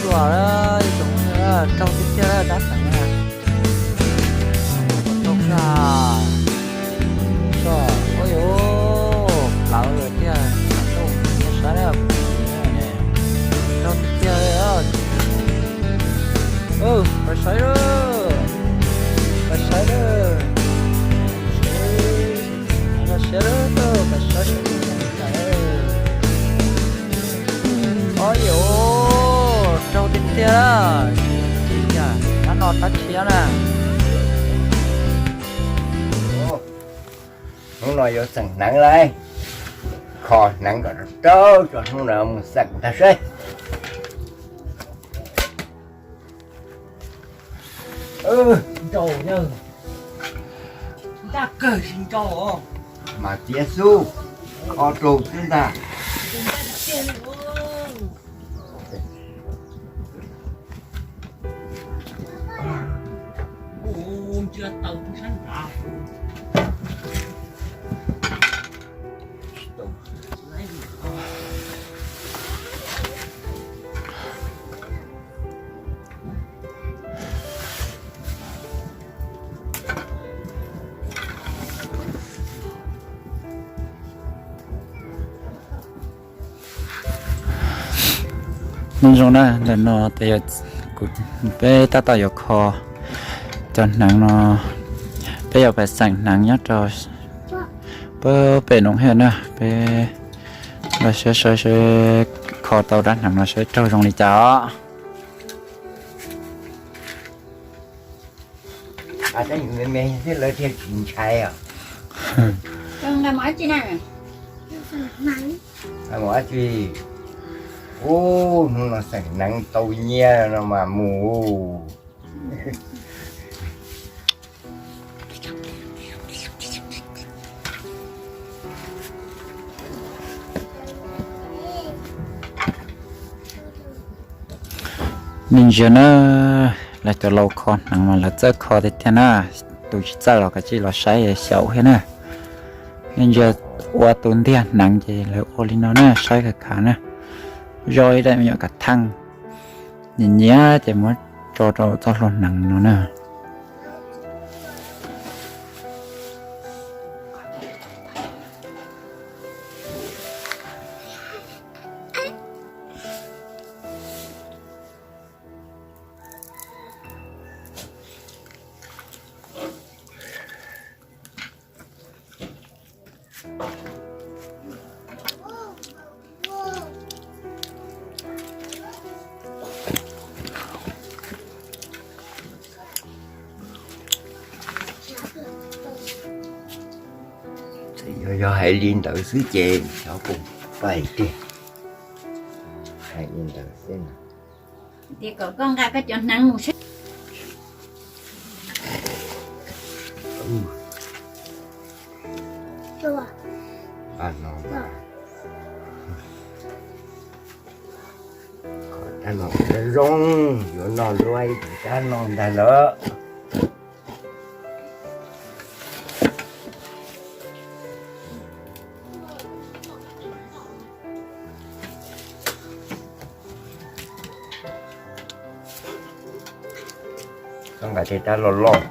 Ua, ib tsoom phooj ywg, raug tiag tiag dab tsi na. Raug na. Ua yuav plawv lawm tiag, saib na. Raug tiag tiag li. Pais saib lawm, pais saib lawm, pais saib lawm, pais saib. Ua yuav raug tiag tiag. Tab no tab tsis na. Hnub no yuav xeem hneev lauj. Kho hneev kom raug tso, hnub no mus xeem ntag seb. Nrau, ncaj kawg tsis nrau. Mas txiav xub, kho raug xwb ntag. Nyob zoo na, ntawm no tes yog kuv, peb tab tom yuav kho cov hneev no, peb yuav pais xeem hneev nyob rau pem Noov Hiaj na, peb los saib saib seb kho tau rab hneev no seb raug zoo li cas os. Ua, hnub no xeem hneev tau nyiaj no mas mus. Nej ntsia na, lawv cov laus kho hneev mas lawv txawj kho tiag tiag na. Tus tsis txawj los kav tsij los saib xyaum thiab na. Nej ntsia, ua tus ntiag hneev ces lawv ua li no na, saib khav khav na. Zoj ib daim me nyuam kav theej, nyiam nyiam ces muab tso rau txoj hlua hneev no na. Yog, yog hais li ntawd xwb ces xyov puas pais tiag. Hais li ntawd xwb na. Tias kom koj nqa koj cov hneev mus seb. Qhov no, qhov no zoo, yuav noj luaj ib tus kab no ntag lawm. Koj nqa tej rab loj loj,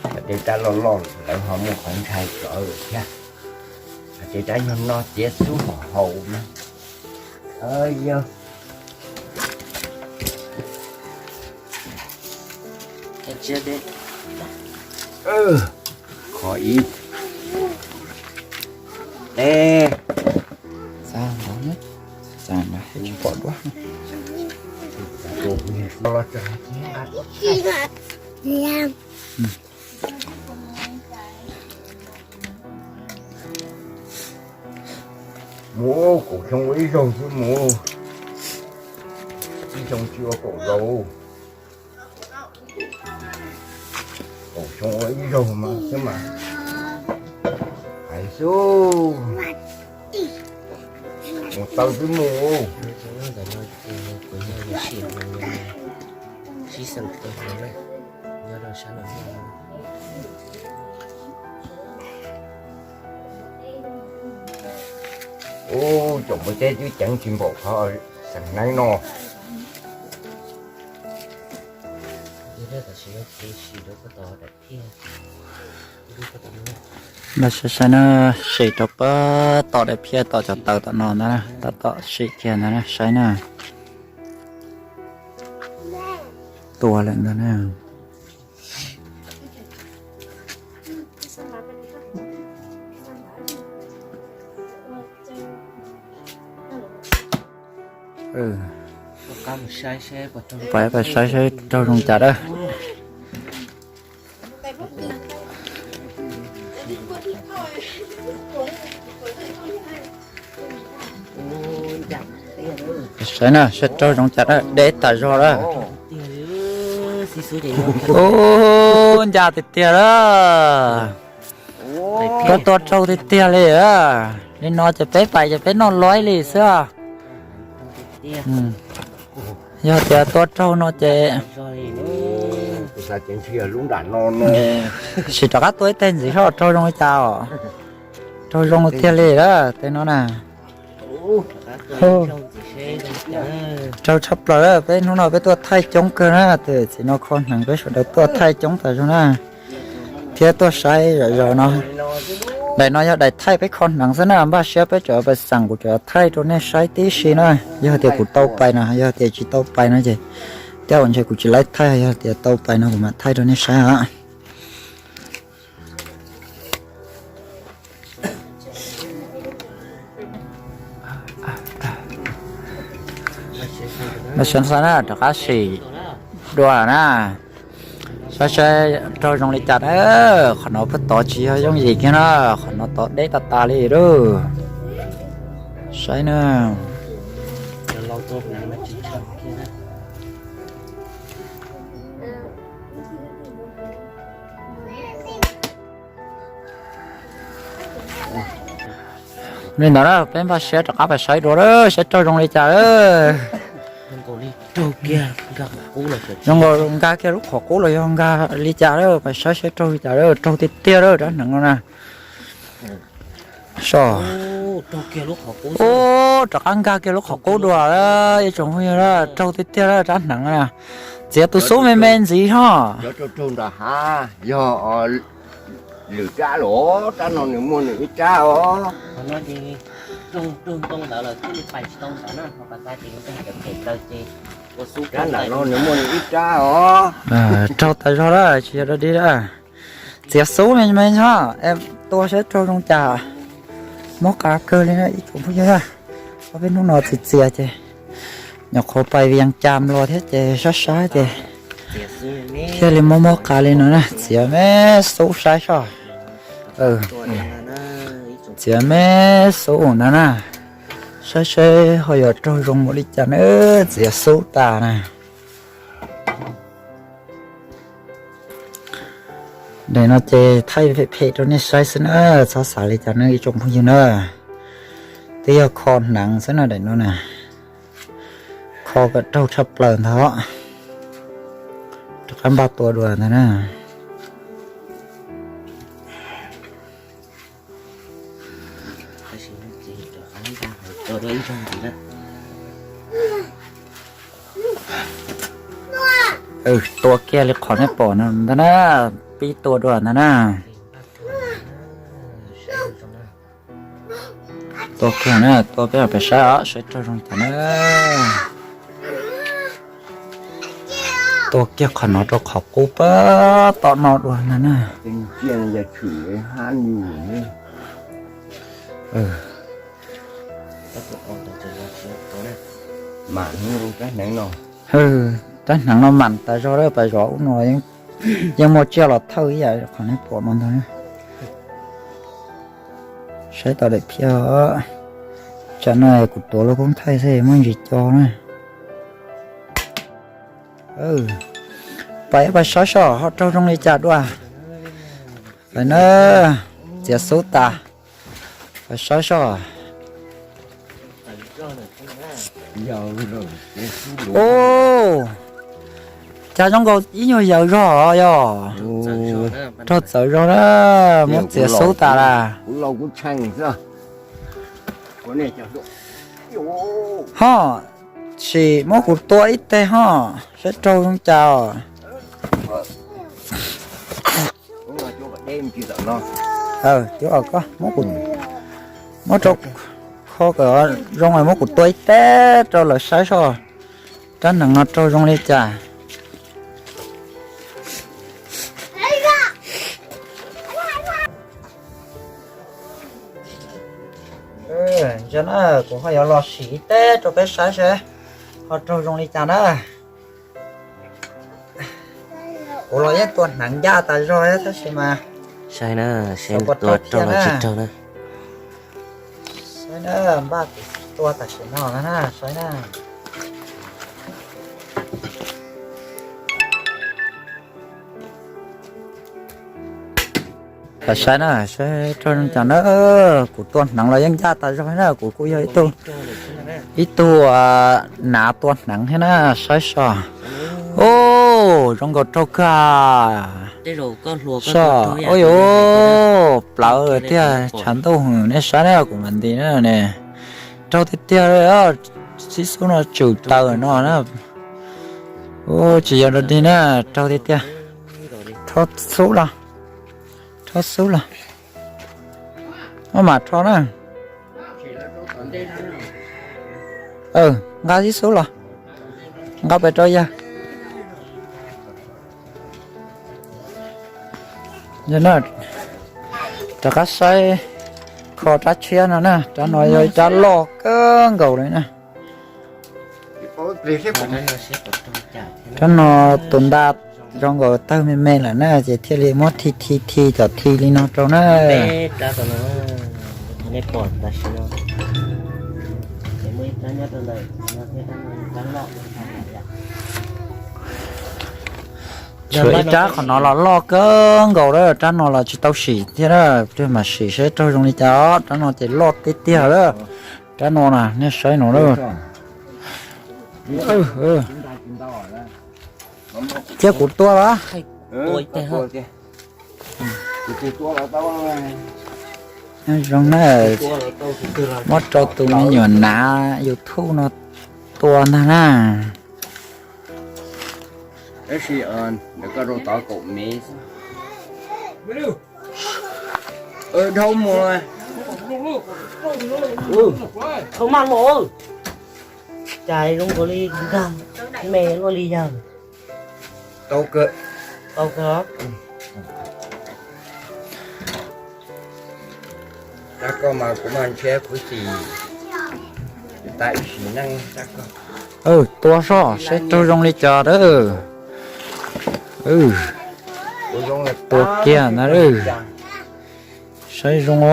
nqa tej rab loj loj lawv ho muaj qhov ntshai rov lawm thiab. Nqa tej rab nyuag no txiav xub hauv hauv na. Yog kho ib, e, xa ntawd, xa ntawd tsis pom duab. Mus, kaum xyoo ua ib zaug xwb mus, ib xyoo tsis ua kaum zaus. Kaum xyoo ua ib zaug mas xwb mas. Hais xwb, mus taw twb mus. Ub, tsoom npua teb twb ceev tsis npaum qhov xeem neeb no. Ntawd saib saib na, sim rau pab tom daim phiaj tom cov taws tom no ntag na, tab tom sim kiag ntag na, saib na. Tua lawm ntag na. Pab pab saib saib raug zoo cas dab. Saib na, saib raug zoo cas dab, deb tas zog lawm. Ub, ncaj tiag tiag lawm. Koj tua raug tiag tiag li. Li no ces peb pais ces peb noj luaib li xwb. Yog tias tua raug no ces sim rov qab tua ib teg ntxiv seb raug zoo li cas os. Raug zoo tiag li lawm tej no na. Raug tshaj plaws, peb hnub no peb tuaj thaij coob kawg na, tus txiv no kho hneev peb sawv daws tuaj thaij coob tas zog na, thiab tuaj saib zom zaws no. Daim no yog daim thaij peb kho hneev xwb na, npaj siab peb tseem pais xeem kuv tseem thaij rau nej saib tib si na. Yog tias kuv tau pais no, yog tias tsis tau pais no ces tej zaum ntshe kuv tsis laib thaij, yog tias tau pais no kuv mam thaij rau nej saib os. Npaj siab xwb na, rov qab sim dua na. Saib saib raug zoo li cas na. Qhov no puag tod tsis yog yooj yim kiag na, qhov no tod deb tas tas li lawm. Saib na. Li ntawd na, peb npaj siab rov qab pais saib dua lawm, saib raug zoo li cas lawm. Zoo nkaus nkag kiag lub qhov qub los yog nkag li cas lawm, pais saib saib raug li cas lawm, raug tiag tiag lawm rab hneev no na. Soj. Ub, rov qab nkag kiag lub qhov qub dua, ib tsoom phooj ywg, raug tiag tiag lawm rab hneev na. Txiav tus xub me me ntxiv ho. Cov raug raug nram hav yog lwm rab los, rab no nws muaj nws ib rab os. Rab nram no nws muaj nws ib rab os. Raug tas zog lawm, tsis yog dog dig lawm. Txiav xub me me nyob, tua saib raug zoo cas. Mob qab kawg li na ib tsoom phooj ywg. Ob peb hnub no txias txias ces nyuam qhuav pais Vias Cas los thiab ces sab sab ces thiaj li mob mob qab li no na. Txiav me xub saib soj. Txiav me xub no na. Saib saib ho yuav raug zoo mus li cas na, txiav xub tas na. Daim no ces thaij phem phem rau nej saib xwb na, txhob xav li cas na ib tsoom phooj ywg na. Twb yog kho hneev xwb no daim no na. Kho kom raug tshaj plaws ntag. Rov qab npaj tua dua ntag na. Tua kiag li qhov nej pom no ntag na, pib tua dua ntag na. Tua kiag na, tua peb pem saib os, saib raug zoo cas na. Tua kiag qhov no rau qhov qub pab tom no dua ntag na. Rab hneev no mam tas zog lawm, pas zov ub no yeej muaj tsiaj los thawj ib yam qhov nej pom no ntag. Saib tom daim phiaj, tsam no kuv tuav lub koob thaij xwb muaj ntsis co na. Pais pais saib soj ho raug zoo li cas dua. Pais na, txiav xub tas. Pais saib soj. Ub, cas zoo nkaus ib nyuag yawm zog yog. Raug txawv zog na, muab txiav xub tas las. Ho, sim muab kuv tua ib teg ho, saib raug zoo cas os. Cov os, koj muab kuv, muab rau kho kom zoo, muab kuv tua ib teb rau lawv saib soj, rab hneev no raug zoo li cas. Ntsia na, kuv ho yuav los sim ib teb rau peb saib seb ho raug zoo li cas na. Kuv los yeej tua hneev ncaj tas zog tab sis mas saib na, seb tua raug los tsis raug na. Saib na, npaj kuv tua tam sim no na, saib na. Saib na, saib raug zoo cas na. Kuv tua hneev los yeej ncaj tas zog na, kuv kuj yog ib tug, ib tug nav tua hneev thiab na, saib soj. Ub, zoo nkaus raug kawg. Soj, ub yuav plawv tiag, tshav ntuj hwv, nej saib na, kuv mam nti na ne. Raug tiag tiag, xib xub no tsum taws no na. Ub, tsis yog dog dig na, raug tiag tiag. Rho xub los, rho xub los. Maj mam rho na. Nqa xib xub los, nqa pes rau yawg. Rov qab saib kho rab tshiab no na, rab no yog ib rab loj kawg nkaus li na. Rab no tus nta zoo nkaus tawg me me lawm na, ces thiaj li muab thi thi thi cov thi li no rau na. Tshuav ib rab qhov no los loj kawg nkaus lawm, rab no los tsis tau sim thiab na, mam sim seb raug zoo li cas os, rab no ces loj tiag tiag lawm. Rab no na, nej saib no na. Cia kuv tua los. Zoo na, muab rau tus me nyuam nav YouTube no tua ntag na. Dhau mus. Cas zoo nkaus li nkag me luaj li yawg. Tau kawg. Tau kawg. Rab koj mas kuv mas ntshe kuv xim tas ib sim neej rab koj. Tua soj seb raug zoo li cas dab. Tua kiag ntag. Saib zoo os.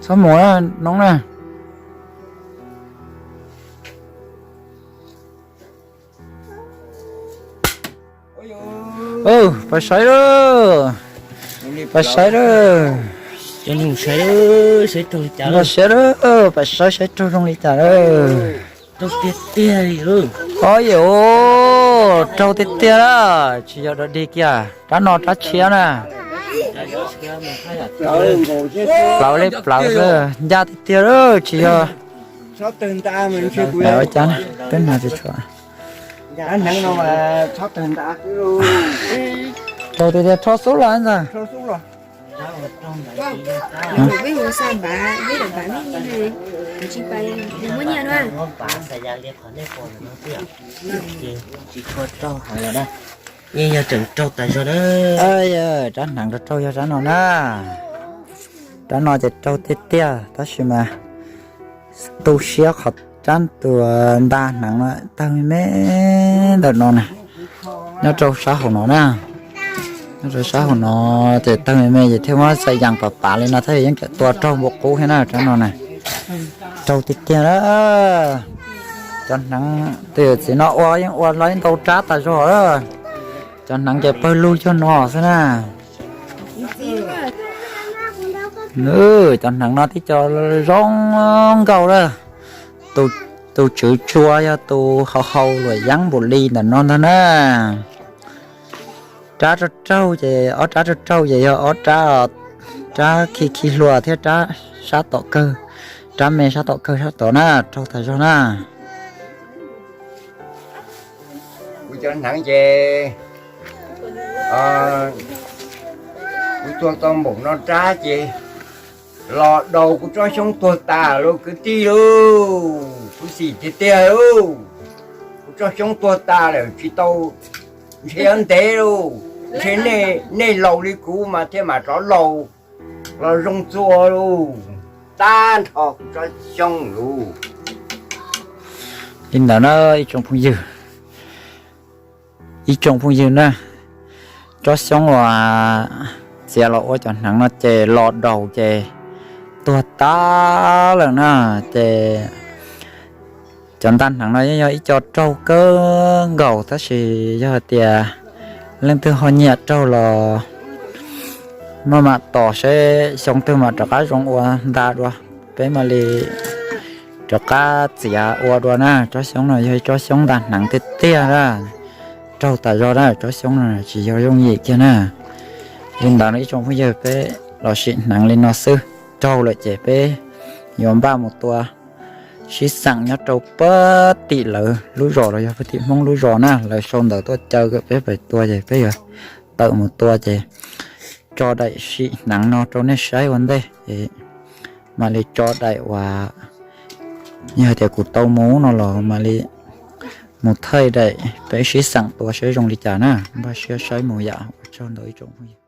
Txhob mus na, noob na. Pais saib lawm. Pais saib lawm. Pais saib, pais saib saib raug zoo li cas lawm. Ob yam, raug tiag tiag, tsis yog dog dig kiag, rab no rab tshiab na. Plawv li plawv, ncaj tiag tiag, tsis yog. Peb no tsis tshua. Raug tiag tiag, rho xub los ntag. Yeej yog tseem raug tas zog na. Rab hneev raug raug yog rab no na. Rab no ces raug tiag tiag tab sis mas tu siab qhov rab tus nta hneev no tawg me me ntawm no na. Nyob rau sab hauv no na. Nyob rau sab hauv no ces tawg me me ces thiaj muab xais yas pav pav li no thiab yeej tua raug npaum qub thiab na rab no na. Raug tiag tiag na. Cov hneev tus yawm txiv no ua yeej ua los ntau rab tas zog. Cov hneev ces pawg lug cuag no xwb na. Cov hneev no tib co zoo nkauj lawm. Tus tswv tsua yog tus haus haus luam yeeb npaum li ntawm no ntag na. Rab raug raug ces ob rab raug raug ces yog ob rab, rab khi khi hlua thiab rab sab tom kawg, rab me sab tom kawg sab tod na, raug tas zog na. Cov hneev ces kuv tuag tau npaum no rab ces los daus kuv tsob xyoob tuag tas lauj kwv tij lauj, kuv xim tiag tiag lauj. Kuv tsob xyoob tuag tas lawm tsis tau, ntshe yuav ntev lauj, ntshe nej laus li kuv mas thiaj mam rov laus los zoo txua lauj, tag nrho kuv tsob xyoob lauj. Li ntawd na ib tsoom phooj ywg, ib tsoom phooj ywg na, tsob xyoob uas txiav los ua cov hneev no ces los daus ces tuag tas lawm na, ces cov ntaj hneev no yeej yog ib co raug kawg nkaus, tab sis yog hais tias leej twg ho nyiam raug los maj mam tos seb xyoo twg mam rov qab zoo ua ntaj dua, peb mam li rov qab txiav ua dua na. Tsob xyoob no yog ib tsob xyoob ntaj hneev tiag tiag na, raug tas zog na, tsob xyoob no tsis yog yooj yim kiag na. Li ntawd no ib tsoom phooj ywg, peb los sim hneev li no xwb, raug lawm ces peb yuav npaj mus tua sib xeem nyob rau puag tim lawv lub zos los yog puag tim Hmoob lub zos na, lawv sau ntawv tuaj caw kom peb pais tua ces peb yuav tawm mus tua ces tso daim sim hneev no rau nej saib ua ntej es mam li tso daim uas yog tias kuv tau mus no los mam li mus thaij daim peb sib xeem tua saib zoo li cas na. Npaj siab saib mus yam, ua tsaug ntau ib tsoom phooj ywg.